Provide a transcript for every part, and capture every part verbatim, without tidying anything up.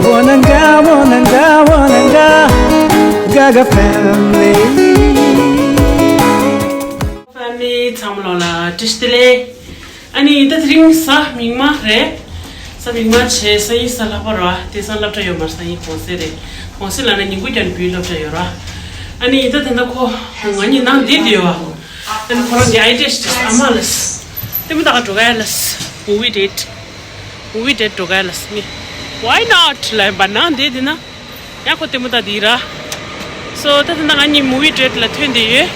Wananga, wananga, wananga, Gaga family. Family ཚང་མ་ལོ་ལ་བཀྲ་ཤིས་བདེ་ལེགས། ཨ་ནི་ད་དེ་རིང་གཟའ་མིག་དམར་རེད། གཟའ་མིག་དམར་བྱས་སང་ཉིན་གཟའ་ལྷག་པ་རེད་བ། དེང་སང་སློབ་གྲྭ་ཡོད་མ་རེད། སང་ཉིན་གུང་སེང་རེད། གུང་སེང་ལབ་ན་ཉིན་གུང་ཀྱང་བུའི་སློབ་གྲྭ་ཡོད་རེད་བ། ཨ་ནི་ད་ད་ལྟ་ཁོ་ང་གཉིས་ནང་བསྡད་བསྡད་ཡོད་བ། ཨ་ནི་ཁོ་རང་གི་ཨའི་ཌི་ཡ་ཞིག་ཨ་མ་ལགས། ལྟད་མོ་ལྟ་ག་འགྲོ་ག་ལགས། མུ་ཝི་ཌེ་ཊི། མུ་ཝི་ཌེ་ཊི་འགྲོ་ག་ལགས་ངས། Why not ལབ་པ་ནང་བསྡད་བསྡད་ན། ཡང་ཁོ་ལྟད་མོ་ལྟ་བསྡད་ཡོད་རེད། སོ་ད་ལྟ་ང་གཉིས་མུ་ཝི་ཌེ་ཊི་ལ་ཐོན་བསྡད་ཡོད།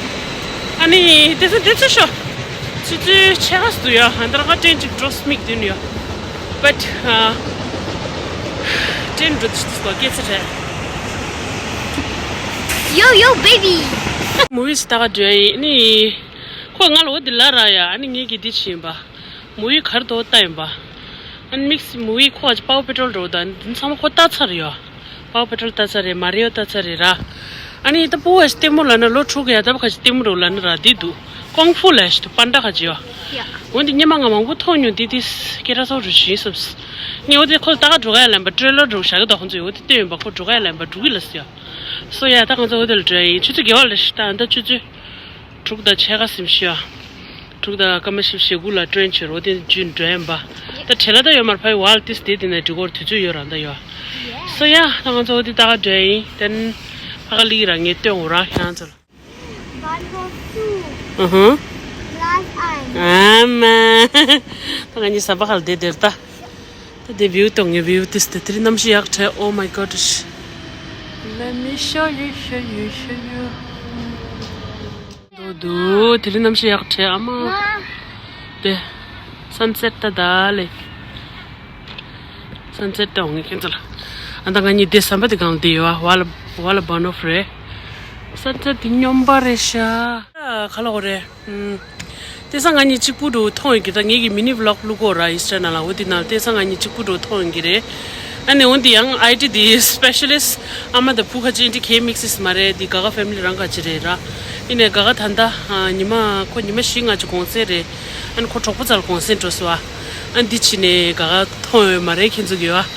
ཨ་ནི་དེ་ཚོ་དེ་ཚོ་ཤོ། ཆུ་ཚོད་ཕྱེད་ཀ་ཙམ་འདུག་ཡ། ཧན་ད་ར་ཁ་ཊྲེན་ཅིག་འགྲོ་སྨིག་དུས་ཡོད། But ཨ། ཊྲེན་འགྲོ་དུས་སྐོར་སྐད་ཆ་རེད། Yo, yo, baby. མུ་ཝི་ལྟ་ག་འགྲོ་ཡ་ཡིན། ཨ་ནི་ཁོས་ང་ལ་འོ་དེ་ལབ་ར་ཡ། ཨ་ནི་ངས་ཀྱིས་འདི་བྱས་ཡིན་པ། མུ་ཝི་ག་རེ་འདུག་ལྟ་ཡིན་པ། ཨ་ནི་དམིགས་བསལ་མུ་ཝི་ཁོ་ཨ་ཅེ་པའོ་པེ་ཊོལ་འགྲོ་དང་འདི་ཚང་མ་ཁོ་ལྟ་ཚར་ཡོད། པའོ་པེ་ཊོལ་ལྟ་ཚར་རེད། མ་རི་ཡོ་ལྟ་ཚར་རེད་ར། ཨ་ནི་ད་སྤུ་གུ་ཨ་ཅེ་ལྟད་མོ་ལབ་ན་ལོ་དྲུག་ཡ་ད་བ་ཁ་ཅིག་ལྟད་མོ་འགྲོ་ལབ་ན་ར་འདི་འདུག་ཀོང་ཧྥུ་ལབ་ཞིག་འདུག་པན་ཌ་ཁ་ཅིག་ཡོད། འོན་ཏེ་སྔོན་མ་ང་མང་པོ་མཐོང་མྱོང་། འདི་འདི་སྐད་གྲགས་ཚོགས་རུ་ཞིག་སོབ། ངས་འོ་དེ་ཁོ་ལ་ལྟ་ག་འགྲོ་ག་ཡ་ལབ་པ། ཊྲེ་ལར་འགྲོ་བཞག་གི་འདུག་ཁོང་ཚོས་འོ་དེ་སྟོན་ཡོད་པ། ཁོ་འགྲོ་ག་ཡ་ལབ་པ་འགྲོ་གི་ལ་ཟེར། སོ་ཡ་ད་ང་ཚོ་ཧོ་ཊེལ་འགྲོ་ཡ་ཡིན། ཆུ་ཚོད་བརྒྱད་པ་ལ་ཞིག་ད་ད་ཆུ་ཚོད་དྲུག་དང་ཕྱེད་ཀ་ཟིན་ཤག་དྲུག་དང་སྐར་མ་བཞི་བཅུ་ཞེ་དགུ་ལ་ཊྲེན་ཆེ་རོ་དེ་རྒྱུན་འགྲོ་ཡིན་པ། ད་བྲེལ་ལ་ད་ཡོད་མར་ཕའི་ཝལ་ཏིས་དེ་དེ་ནས་འགྲིག་གོ་དུས་ཚོད་ཡོད་རང་ད་ཡོད། སོ་ཡ་ད་ང་ཚོ་འོ་དེ་ད་ག་འགྲོ་ཡ་ཡིན། དེན་ཕ་ག་ལི་རང་ངས་སྟོན་འོ་ར་ཁྱེད་རང་ཚོ་ལ། Bottle of soup. Uh-huh. Glass eye. ཨ་མ། ད་ང་གཉིས་ཟམ་པ་ཁ་ལ་བསྡད་དེར་ད། ད་དེ་བིའུ་གཏོང་ངེ་བིའུ་ཏིས་དེ་དེ་རིང་གནམ་གཤིས་ཡག་གྲས། Oh my god. Let me show you, show you, show you. དོ་དོ་དེ་རིང་གནམ་གཤིས་ཡག་གྲས་ཨ་མ། དེ་སན་སེཊ་ད་ད་ལེ། སན་སེཊ་ད་འོང་ངེ་ཁྱེད་ཚོ་ལ། ཨ་ད་ང་གཉིས་དེ་ཟམ་པ་དེ་སྒང་ལ་བསྡད་ཡོད་ཨ། ཝལ་ཝལ་བོ་ནོ་ཕ་རེད། སན་སེཊ་དེ་སྨྱོན་པ་རེད་ཤག་ཨ་ག་ལ་འོ་རེད། ཨུམ། དེང་སང་ང་གཉིས་གཅིག་པུ་འགྲོ་མཐོང་ཡོད་ཀྱི། ད་ངེད་ཀྱི་མི་ནི་བི་ལོག་བླུག་གོ་ར་ཨིན་སི་ཊ་ནང་ལ། འོ་དེ་ནང་དེང་སང་ང་གཉིས་གཅིག་པུ་འགྲོ་མཐོང་ཡོད་ཀྱི་རེད། ཨ་ནི་འོ་དེ་ཡང་ཨའི་ཊི་དེ་སི་པེ་ཤ་ལི་སི་ཊི་ཨ་མ་དང་བུ་ཁ་ཅིག་ཨིན་ཊི་ཁེ་མིག་སི་སི་མ་རེད། དེ་ག་ག་ཕེ་མི་ལི་རང་ཁ་ཅིག་རེད་ར། ཡིན་ནའི་ག་ག་ད་ལྟ་ཉི་མ་ཁོ་ཉི་མ་བཞི་ལྔ་ཅིག་གུང་སེང་རེད། ཨ་ནི་ཁོ་གྲོགས་པོ་རྩ་ལ་གུང་སེང་འགྲོ་སོང་ཨ། ཨ་ནི་འདི་ཕྱིན་ནས་ག་ག་མཐོང་ཡོད་མ་རེད་ཁྱེད་ཚོ་གིས་ཨ།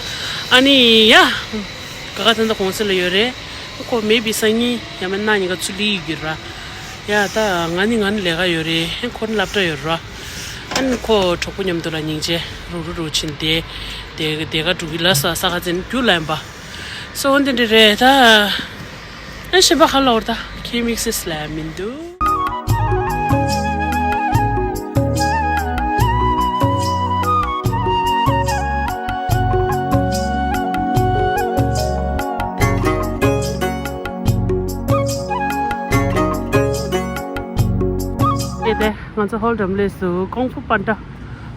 ཨ་ནི་ཡ། ག་ག་ད་ལྟ་གུང་སེང་ལ་ཡོད་རེད། ཁོ་མེ་བི་སང་ཉིན་ཡང་མིན་གནངས་ཉིན་ག་ཚུར་སླེབས་ཡོད་ར། ཡ་ད་ང་ནི་ང་ནི་ལས་ཀ་ཡོད་རེད། ཁོ་ནི་སློབ་གྲྭ་ཡོད་ར། ཨ་ནི་ཁོ་གྲོགས་པོ་མཉམ་དུ་ལ་སྙིང་རྗེ་རུ་རུ་རུ་ཕྱིན་ཏེ། དེ་དེ་ག་འགྲོ་གི་ལ་ས་ས་ག་ཚན་རྒྱུ་ལ་ཡིན་པ། སོ་འོན་ཏེ་འདྲ་རེད་ད། ཨ་གཞན་པ་ག་ལ་འོར་ད་ཁེ་མིག་སི་སི་ལ་ཡང་མི་འདུག་དེ་དེ་ང་ཚོ་ཧོལ་འགྲམ་ལས་སུ་ཀོང་ཧྥུ་པན་ཏྲ་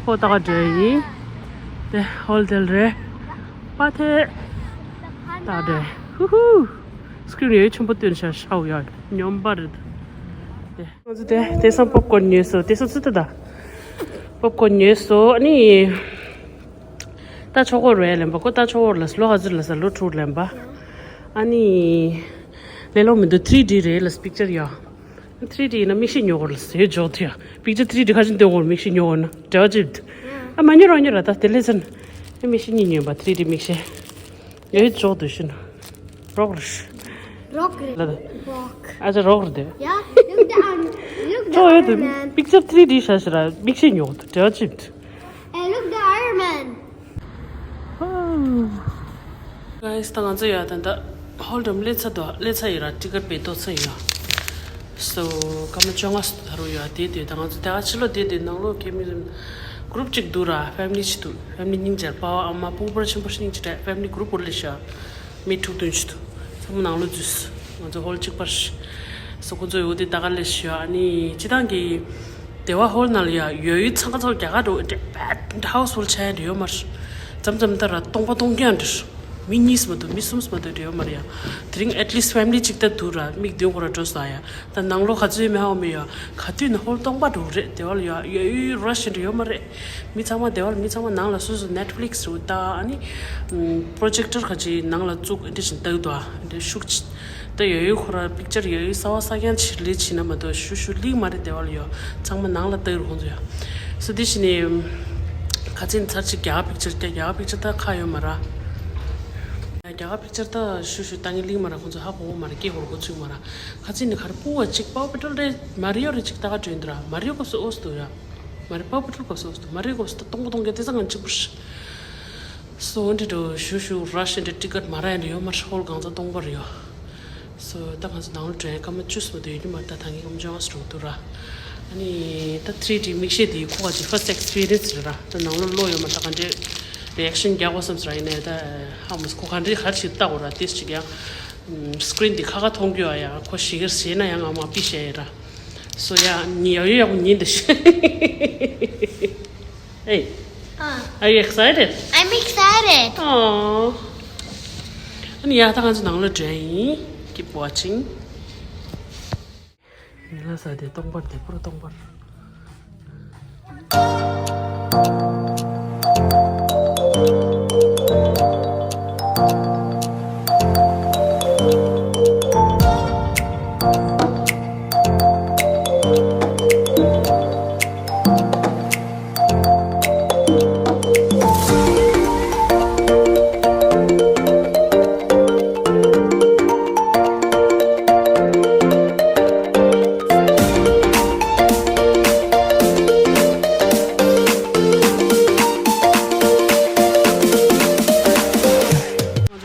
ཧོ་ཏ་ག་འདྲ་ཡིན། དེ་ཧོལ་དེལ་རེད། པ་ཐེ་ཏ་འདྲ་ཧུ་ཧུ། སི་ཀི་རིན་ཡོད་ཆེན་པོ་སྟོན་ཤག་ཤའོ་ཡ་སྨྱོན་པ་རེད། དེ་ང་ཚོ་དེ་དེང་སང་པོབ་ཀོར་ཉོས་སོ། དེང་སང་ཚུད་ད་ད། པོབ་ཀོར་ཉོས་སོ། ཨ་ནི་ད་ཆོག་གོ་རེད་ལེན་པ་ཁོ། ད་ཆོག་གོ་ལ་ལོ་ག་ཚོད་ལ་ས་ལོ་དྲུག་ལེན་པ། ཨ་ནི་ལེ་ལོ་མི་འདུག་ཐི་རི་ཌི་རེད་ལ་པིག་ཅར་ཡ། ཐི་རི་ཌི་ཡིན་ན་མིག་ཤེལ་ཉོ་གོ་ལ་ཟེར་འཇོག་ཐུ་ཡ། པིག་ཅར་ཐི་རི་ཌི་ཁ་ཅིག་འདོན་གོ་མིག་ཤེལ་ཉོ་གོ་ན་འབྲེལ་བ་ཅིག་འདུག་ཨ་མ་ཉོ་རོགས་ཉོ་ར་ད་དེ་ལས་ཟེར་ན། ཨ་མིག་ཤེལ་གཉིས་ཉོས་པ་ཐི་རི་ཌི་མིག་ཤེལ། ཡོད་ཅོག་ཏུ་ཤི་ན། རོག་རེད། རོག་རེད། ལ་ད། རོག་ཨ་ཅག་རོག་རེད་དེ། Yeah, look the Iron, look the ཅོག་ཡོད་དུ། Iron Man. པིག་ཅར་ཐི་རི་ཌི་ཤ་ཤི་ར་མིག་ཤེལ་ཉོ་གོ་ཏུ་འབྲེལ་བ་ཅིབ་ཏུ། Hey, look the Iron Man. Guys, ད་ང་ཚོ་ཡ་ད་ད་ཧོལ་འགྲམ་སླེབས་ཚར་འདུག་སླེབས་ཚར་ཡིན་ར་ཊི་ཀེ་ཊི་བེད་ཐོག་ཚར་ཡིན་ཡ། སོ་སྐར་མ་བཅོ་ལྔ་སུ་ད་རུ་ཡོད་དེ་དེ་ད་ང་ཚོ་དེ་ག་ཕྱི་ལོགས་བསྡད་དེ་ནང་ལོགས་ཁེ་མི་རིམ་གུ་རུབ་གཅིག་འདུག་ར། ཕེ་མི་ལི་གཅིག་འདུག་ཕེ་མི་ལི་སྙིང་རྗེ། པ་ཕ་ཨ་མ་སྤུ་གུ་ཕར་ཕྱིན་པར་སྙིང་རྗེ། ཕེ་མི་ལི་གུ་རུབ་བོར་ལས་ཤག་མི་དྲུག་བདུན་ཅིག་འདུག་ཚང་མ་ནང་ལོགས་འཛུལ་སོང་། ང་ཚོ་ཧོལ་གཅིག་པར་ཤི། སོ་ཁོ་ཚོ་ཡོད་དེ་ད་ག་ལས་ཤི་ཡ། ཨ་ནི་སྤྱི་བཏང་གི་དེ་བ་ཧོལ་ནང་ལ་ཡ་ཡོད་ཡོད་ཚང་ཁ་ཚོགས་རྒྱ་གར་འགྲོ་འདྲེ་པད་ཧའུ་སི་ཧོལ་ཆ་ཡ་འདྲེ་ཡོད་མ་རེད། མཚམས་མཚམས་ད་ར་སྟོང་པ་སྟོང་རྐྱང་འདྲེ་རེད། མི་གཉིས་མ་གཏོགས་མི་གསུམ་མ་གཏོགས་འདྲེ་ཡོད་མ་རེད་ཡ། དེ་རིང་ཨེཊ་ལིསི་ཕེ་མི་ལི་གཅིག་ད་འདུག་ར། མིག་མདུན་ཁོ་ར་འགྲོ་སོང་ཡ། ད་ནང་ལོགས་ག་ཚོད་ཡོད་མེད་ཧ་གོ་མེད་ཡ། ག་དུས་ན་ཧོལ་སྟོང་པ་འགྲོ་རེད། དེ་བ་ལ་ཡ་ཡོད་ཡོད་ར་ཤི་འདྲེ་ཡོད་མ་རེད། མི་ཚང་མ་དེ་བ་ལ་མི་ཚང་མ་ནང་ལ་སོ་སོ་ནེཊ་ཕི་ལིག་སི་རུ་ལྟ། ཨ་ནི་པོ་རོ་ཇེག་ཊར་ག་ཅིག་ནང་ལ་བཙུགས་འདྲེ་བཞིན་ལྟ་གི་འདུག་ཨ་འདྲེ་ཤུགས་ཅིག་ད་ཡོད་ཡོད་ཁོ་ར་པིག་ཅར་ཡོད་ཡོད་གསར་བ་གསར་རྐྱང་ཕྱིར་ལས་བྱེད་ན་མ་གཏོགས་ཞུ་ཞུ་ལིག་མ་རེད། དེ་བ་ལ་ཡོད་ཚང་མ་ནང་ལ་ལྟ་གི་རུ་ཁོང་ཚོ་ཡ། སོ་དེ་བཞིན་ནི་ཁ་ཚིན་ཚར་ཅིག་རྒྱ་གར་པིག་ཅར་རྒྱ་རྒྱ་གར་པིག་ཅར་ད་ཁ་ཡོད་མ་ར། རྒྱ་གར་པིག་ཅར་ད་ཞུ་ཞུ་ལྟ་ངན་གླིང་མ་ར། ཁོང་ཚོ་ཧ་གོ་གོ་མ་ར། སྐད་ཧོར་གོ་ཚུགས་མ་ར། ཁ་ཚིག་ནི་གར་པུ་བ་ཅིག་པའོ་པེ་ཏྲོལ་རེ་མ་རི་ཡོ་རེ་ཅིག་ལྟ་ག་འགྲོ་ཡིན་འདུག་ར། མ་རི་ཡོ་སྐབས་སུ་ཨོ་སི་འདུག་ཡ། མ་རི་པའོ་པེ་ཏྲོལ་སྐབས་སུ་ཨོ་སི་འདུག་མ་རི་ཡོ་སྐབས་སུ་ད་སྟོང་པ་སྟོང་རྒྱ་དེ་ཚ་ང་གཅིག་པུ་ཤི། སོ་འདི་འགྲོ་ཞུ་ཞུ་ར་ཤི་འདི་ཏི་ཀེ་ཊི་མ་ར་ཡ་འདི་ཡོ་མ་ཧོལ་གང་ཚ་སྟོང་པར་ཡོ། སོ་ད་ང་ཚོ་ནང་ལ་འགྲོ་ཡ་སྐར་མ་བཅུ་སོ་དུ་ཡོད་ཀྱི་མ་རེད། ད་ད་ངས་སྐར་མ་བཅོ་ལྔ་སོ་འགྲོ་འདུག་ར། ཨ་ནི་ད་ཐི་རི་ཌི་མིག་ཤེལ་དེ་ཁོ་ག་ཅིག་ཕར་སི་ཊི་ཨེག་སི་པི་རི་ཡན་སི་རེད་ར། ད་ནང་ལོགས་ལོགས་ཡོད་མ་ད་ག་འདྲས་རི་ཨེག་ཤན་རྒྱག་དགོས་བསམ་ཟེར་ར། ཡིན་ནའི་ད་ཧ་མ་སོ་ཁོ་ག་འདྲས་ག་རེ་ཞིག་ལྟ་དགོས་ར། ཏིས་ཅིག་ཡང་སི་ཀི་རིན་དེ་ཁ་ཁ་མཐོང་རྒྱུ་ཨ་ཡ། ཁོ་ཞིག་གེར་ཟེར་ན་ཡང་ང་མ་པི་ཤེས་ཡ་ར། སོ་ཡ་ཉི་ཡག་ཡོད་ཡག་པོ་ཉིན་འདི་ཤི། Hey, are you excited? I'm excited. Oh. ཨ་ནི་ཡ་ད་ང་ཚོ་ནང་ལ་འགྲོ་ཡིན། Keep watching. ཉི་ལ་ས་དེ་སྟོང་པར་དེ་པུར་སྟོང་པར།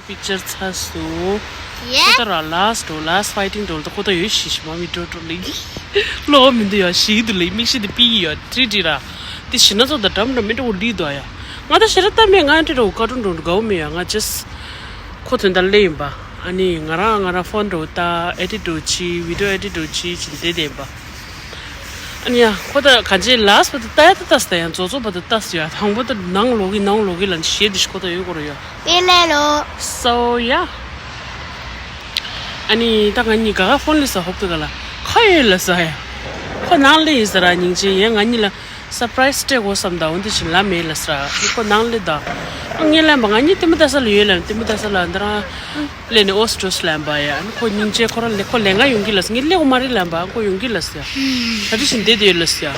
པིག་ཅར་ཚར་སོང་། ཡེ། ཁོ་ད་ར་ལཱ་སི་ཊི་འགྲོ། ལཱ་སི་ཊི་ཕའི་ཊིང་འགྲོ། ད་ཁོ་ད་ཡོད་ཤི་ཤི་མ་མི་འགྲོ་འགྲོ་ལེ། ལོ་མི་འདུག་ཡ། ཤི་འདུག་ལེ། མིག་ཤི་དེ་པི་ཡོད་ཏྲི་ཏྲི་ར། དེ་ཤི་ན་ཚོ་ད་འགྲམ་འགྲམ་མི་འགྲོ་ལི་འདུག་ཡ། ང་ད་ཤི་ར་ད་མེད། ང་ཏྲི་འགྲོ་ཀ་ཏུན་འགྲོ་དགའ་བོ་མེད་ཡ། ང་ཅེས་ཁོ་དོན་དག་ལེ་ཡིན་པ། ཨ་ནི་ང་རང་ང་རང་ཕོན་འགྲོ་ད་ཨེ་ཌིཊ་འགྲོ་ཅི་བི་ཌི་ཡོ་ཨེ་ཌིཊ་འགྲོ་ཅི་ཅི་དེ་དེ་ཡིན་པ། ཨ་ནི་ཡ་ཁོ་ད་ག་ཅེ་ལཱ་སི་ཊི་བར་དུ་ལྟ་ཡ་ད་ལྟ་སི་ད་ཡ། རྫོགས་རྫོགས་བར་དུ་ལྟ་སི་ཡ། དང་པོ་ད་ནང་ལོག་གི་ནང་ལོག་གི་ལ་ནི་ཤེས་དི་ཤི་ཁོ་ད་ཡོད་གོ་ར་ཡ། པེ་ལེ་ལོ། སོ་ཡ། ཨ་ནི་ད་ང་གཉིས་ག་ག་ཕོན་ལས་ས་ཧོབ་ཏུ་ག་ལ་ཁ་ཡོད་ལ་ས་ཡ། ཁོ་ནང་ལས་ཡིན་ས་ར་སྙིང་རྗེ་ཡ། ང་གཉིས་ལ་སར་པ་རའི་སི་སྤྲད་དགོས་བསམ་ད་འོན་ཏེ་ཕྱིན་ལ་མེད་ལ་ས་ར། ཁོ་ནང་ལས་ད་ཨ་ངས་ལན་པ་ང་གཉིས་ལྟད་མོ་ལྟ་ས་ལ་ཡོད་ལ་ལྟད་མོ་ལྟ་ས་ལ་འདི་རང་ལས་ནས་ཨོ་སི་ཏྲོ་སི་ལན་པ་ཡ། ཨ་ནི་ཁོ་སྙིང་རྗེ་ཁོ་རང་ལས་ཁོ་ལས་ང་ཡོང་གི་ལ་ས། ངས་ལས་གོ་མ་རེད་ལན་པ། ཁོ་ཡོང་གི་ལ་ས་ཡ། ག་རེ་བཞིན་བསྡད་དེ་ཡོད་ལ་ས་ཡ། ད་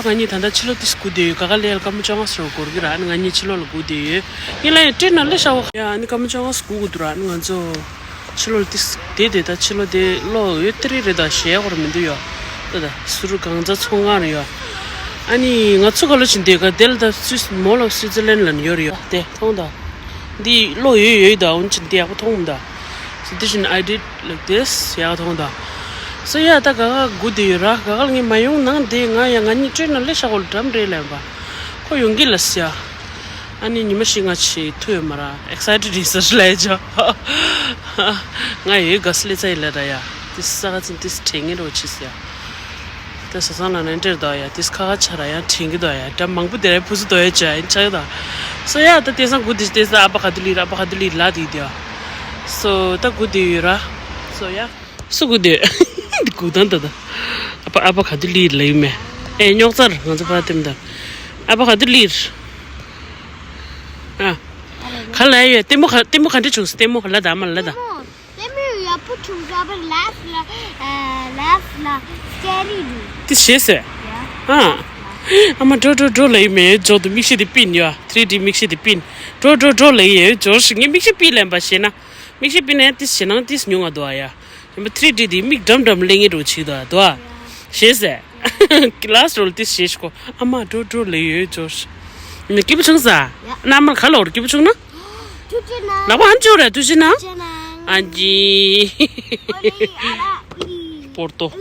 ང་གཉིས་ད་ལྟ་ཕྱི་ལོགས་ཏིས་སྒུག་བསྡད་ཡོད། ག་ག་ལས་ལ་སྐར་མ་བཅོ་ལྔ་སོ་འགོར་གི་ར། ཨ་ནི་ང་གཉིས་ཕྱི་ལོགས་ལ་སྒུག་བསྡད་ཡོད། ངས་ལ་ཡང་སྤྲད་ན་ལས་ཤ་བོ་ཡ། ཨ་ནི་སྐར་མ་བཅོ་ལྔ་སྒུག་དགོས་འདུག་ར། ཨ་ནི་ང་ཚོ་ཕྱི་ལོགས་ལ་ཏིས་བསྡད་དེ་ད་ཕྱི་ལོགས་དེ་ལོག་ཡོད་ཏི་རི་རེད། ད་ཞེ་བོར་མི་འདུག་ཡ། ད་ད་ཟུར་གང་ཚ་ཚོང་ཁང་རེད་ཡ། ཨ་ནི་ང་ཚོ་ག་ལོ་ཕྱིན་བསྡད་ག་དེ་ལ་ད་སུད་མོ་ལ་སུད་ཙི་ལན་ལ་ནི་ཡོད་རེད་ཡ། དེ་མཐོང་ད། འདི་ལོག་ཡོད་ཡོད་ད། འོན་ཅིག་འདི་ཡག་པོ་མཐོང་མི་ད། So this one I did like this. ཡག་མཐོང་ད། So yeah ད་ག་ག་སྒུག་བསྡད་ཡོད་ར། ག་ག་ལ་ངས་མ་ཡོང་ནང་དེ་ང་ཡ་ང་གཉིས་སྤྲད་ན་ལས་ཤ་བོ་ལ་འགྲམ་རེད་ལན་པ། ཁོ་ཡོང་གི་ལ་ས་ཡ། ཨ་ནི་ཉི་མ་ཞིག་ང་ཆེ་ཐུ་ཡོད་མ་ར། ཨེག་སའི་ཊེ་ཌི་རེད་ས་ལས་ཅ། ང་ཡོད་ག་སི་ལེ་ཚ་ཡི་ལ་ར་ཡ། ཏི་ས་ག་ཚིན་ཏིས་དྲན་གི་འགྲོ་ཆི་ས་ཡ། ཏི་ས་སང་ལ་ནན་ཏེར་དོ་ཡ། ཏིས་ཁ་ཁ་ཆ་ར་ཡང་དྲན་གི་དོ་ཡ། ད་མང་པོ་དེ་ར་ཕུ་སུ་དོ་ཡ་ཅ་ཡིན་ཆག་ད། སོ་ཡ་ད་ཏེ་སང་གུ་ཏི་ཏེ་ས་ཨ་པ་ག་དི་ལི་ར། ཨ་པ་ག་དི་ལི་ལ་དི་དི་ཡ། སོ་ད་གུ་དི་ཡོད་ར། སོ་ཡ། སུ་གུ་དི་གུ་དང་ད་ད། ཨ་པ་ཨ་པ་ག་དི་ལི་ལ་ཡིན་མེ། ཨེ་རྙོག་ཙར་ང་ཚོ་པ་ཏེམ་ད། ཨ་པ་ག་དི་ལི་ར། ཨ། ག་ལ་ཡོད། ལྟད་མོ་ག་ལྟད་མོ་ག་འདྲ་བྱུང་སོང་། ལྟད་མོ་ག་ལ་ད་ཨ་མ་ལ་ད། ལྟད་མོ་ལྟད་མོ་ཡག་པོ་བྱུང་སོང་། ཨ་པ་ལ་ལ་ལ་ལ་སི་ཀེ་རི་འདུག་ཏི་ཞེས་སོ། ཡ། ཨ། ཨ་མ་འགྲོ་འགྲོ་འགྲོ་ལ་ཡིན་མེ། འཇོག་ཏུ་མིག་ཤེལ་དེ་པིན་ཡ། ཐི་རི་ཌི་མིག་ཤེལ་དེ་པིན། འགྲོ་འགྲོ་འགྲོ་ལ་ཡིན་འཇོག་ཤིག་ངས་མིག་ཤེལ་པིན་ལེན་པ་ཞེ་ན། མིག་ཤེལ་པིན་ན་ཏི་ཞེ་ནང་ཏིས་ཉུང་ང་འདུག་ཨ་ཡ། ཡིན་པ་ཐི་རི་ཌི་དེ་མིག་འགྲམ་འགྲམ་ལེན་ངེས་འགྲོ་ཅིག་འདུག་ཨ་འདུག་ཨ། ཞེས་སོ། ལ་སི་ཊི་རོལ་ཏི་ཞེས་ཤིག་གོ། ཨ་མ་འགྲོ་འགྲོ་ལེ་ཡོད་ཇོར། ཡིན་ན་སྐྱིད་པོ་བྱུང་ས། ཡ། ན་མར་ག་ལོར་སྐྱིད་པོ་བྱུང་ན། ཐུགས་རྗེ་གནང་། ལག་པ་ཧན་ཅོ་ར་ཐུགས་རྗེ་གནང་། ཐུགས་རྗེ་གནང་། ཨ་ཇི། ཨོ་ལེ་ཨ་ལ་ཨུ་ལི། པོར་ཏོ། ཨ་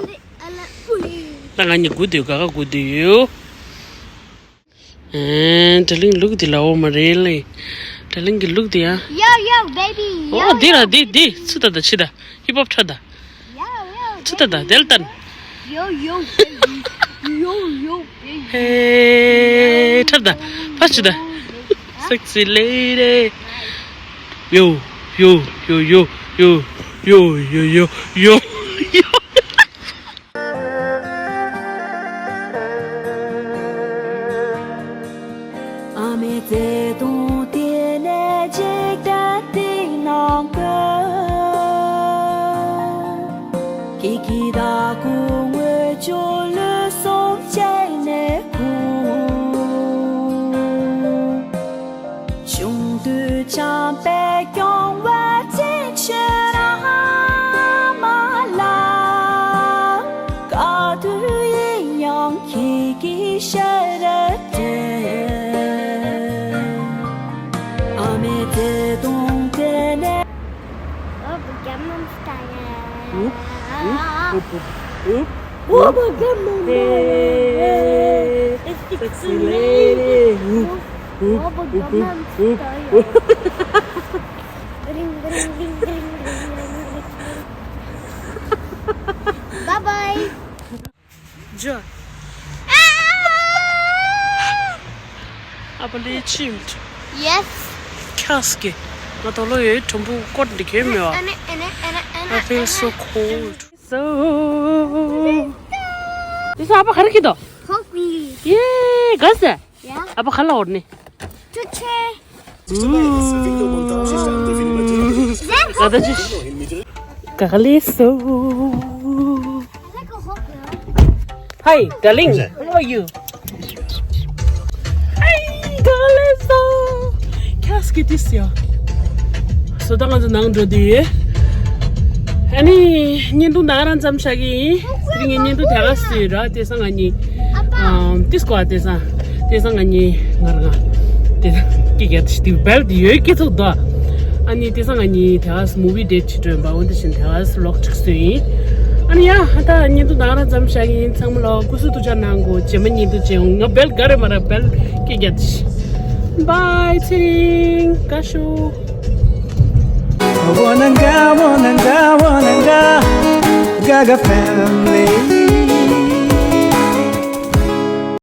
ལ་ཨུ་ལི། ད་ང་གཉིས་སྒུག་སྡོད་ག་ག་སྒུག་སྡོད་ཡོད། ཨེ། དྲ་གླིང་ལུག་འདི་ལ་འོ་མ་རེད་ལེ། དྲ་གླིང་གི་ལུག་འདི་ཡ། Yo, yo, baby, yo, འོ་འདི་ར། yo, འདི་འདི། ཚུ་ད་ད་ཕྱི་ད། ཧིབ་ཧོབ་ཁྲ་ད། Yo, yo, ཚུ་ད་ད། baby, དེལ་ཏན། Yo, yo, baby, yo, yo, baby, ཧེ། ཁྲ་ད། ཕ་ཕྱི་ད། Sexy lady. Yo, yo, yo, yo. ཨ་མའི་བརྩེ་དུང་དེ་ནས་འཇིག་རྟེན་སྟེང་ན་ཀུན། ཀི་ཀི་ད་ཀུ་ངོས་ཅོ་ལུ་སོང་བྱས་ནས་ཁུ། ཆུང་དུས་བྱམས་པའི་ སྐྱོང་བ་ཅི་ཕྱིར་ཨ་མ་ལགས། ག་དུས་ཡིན་ཡང་ཁྱེད་ཀྱི་ཕྱིར་དྲན། ཨ་མའི་བརྩེ་དུང་དེ་ནས། ཨོ་བུ་རྒྱ་མམ་སྟ་ཡ། ཨུབ་ཨུབ་ཨུབ་ཨུབ། ཨོ་བུ་རྒྱ་མམ་སྟ་ཡ། Hey, sexy lady. ཨུབ་ཨུབ་ཨུབ་ཨུབ། Bye bye. ཇོ། ཨ་ཕ་ལི་ཆིམ། Yes. ཁྱགས་ཀྱི། ང་དོ་ལོ་ཡོད་དྲོན་པོ་ཀོད་འདི་གས་མེད་བ། I feel so cold. So. དེ་ས་ཨ་ཕ་ག་རེ་ཁྱེར་འདུག Hug me. ཡེ་ག་ས། Yeah. ཨ་ཕ་ག་ལ་འོར་ནི། ཐུག་ཆེ། ག་ད་ཅི། ག་ག་ལེ་སོ། Hi, darling. How are you? Hi, darling. So, ཁྱགས་ཀྱི་ཏིས་ཡ། སོ་ད་ང་ཚོ་ནང་འགྲོ་དུས། ཨ་ནི་བརྙན་ཐུང་ད་ག་རང་མཚམས་བཞག་གི་ཡིན། དེ་རིང་ངས་བརྙན་ཐུང་དེ་ག་སུ་ཡོད་ར། དེ་སང་ང་གཉིས། ཨམ་ཏིས་ཀོ་ཨ་དེ་སང་། དེ་སང་ང་གཉིས་ང་རང་། དེ་སང་ཀི་ག་ཏིས་དེ་བལ་དེ་ཡོད་ཀི་ཚོགས་དོ། ཨ་ནི་དེ་སང་ང་གཉིས་དེ་ག་སུ་movie date ཅིག་འགྲོ་ཡིན་པ། འོན་ཏེ་བཞིན་དེ་ག་སུ་vlog ཅིག་བཟོས་ཡིན། ཨ་ནི་ཡ་ཧ་ད་བརྙན་ཐུང་ད་ག་རང་མཚམས་བཞག་གི་ཡིན། ཚང་མ་ལ་སྐུ་གཟུགས་ཐུགས་ཅག་གནང་གོ། རྗེས་མ་བརྙན་ཐུང་ཅིག་ཡོང་། ང་བལ་ག་རེ་མ་ར་བལ་ཀི་ག་ཏིས། Bye ཚེ་རིང་། དགའ་ཤོག Wananga, wananga, wananga, Gaga family.